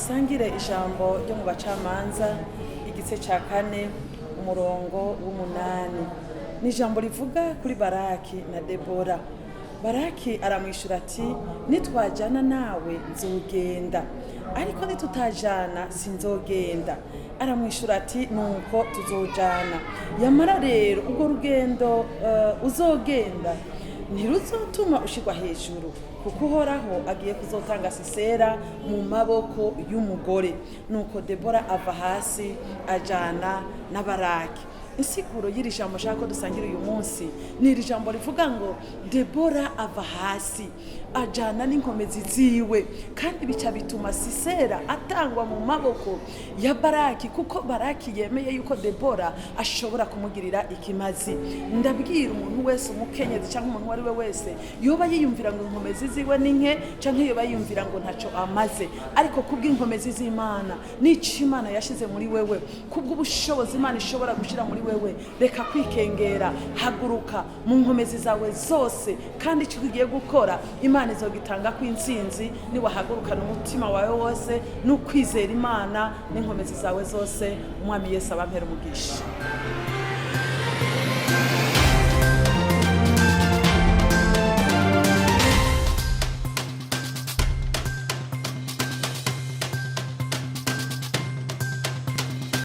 Dusangire ijambo ryo mu Bacamanza, igice cya 4, umurongo w'8. Ni ijambo rivuga kuri Baraki na Debora. Baraki aramwishyura ati: "Nitwajyana nawe nzogenda, ariko nitutajana sinzogenda." Aramwishyura ati: "Nuko tuzojana, yamara rero urwo rugendo uzogenda ntiruzotuma ushyirwa hejuru, kuko Uhoraho agiye kuzotanga Sisera mu maboko y'umugore." Nuko Debora ava hasi ajana na Baraki. Insiguro y'iri jambo nshaka ko dusangira uyu munsi ni iri jambo rivuga ngo Debora ava hasi ajana n'inkomezi ziwe, kandi bica bituma Sisera atangwa mu maboko ya Baraki, kuko Baraki yemeye yuko Debora ashobora kumugirira ikimazi. Ndabwira umuntu wese, umukenyezi cyangwa umuntu uwo ari we wese, yoba yiyumvira ngo inkomezi ziwe ni nke, cyangwa yoba yiyumvira ngo ntacyo amaze, ariko kubw'inkomezi z'Imana n'icyo Imana yashyize muri wewe, kubw'ubushobozi Imana ishobora gushyira muri wewe, reka kwikengera, haguruka mu nkomezi zawe zose, kandi icyo ugiye gukora Imana izogitanga ko intsinzi niwahagurukana umutima wawe wose n'ukwizera Imana n'inkomezi zawe zose. Umwami Yesu abampera umugisha.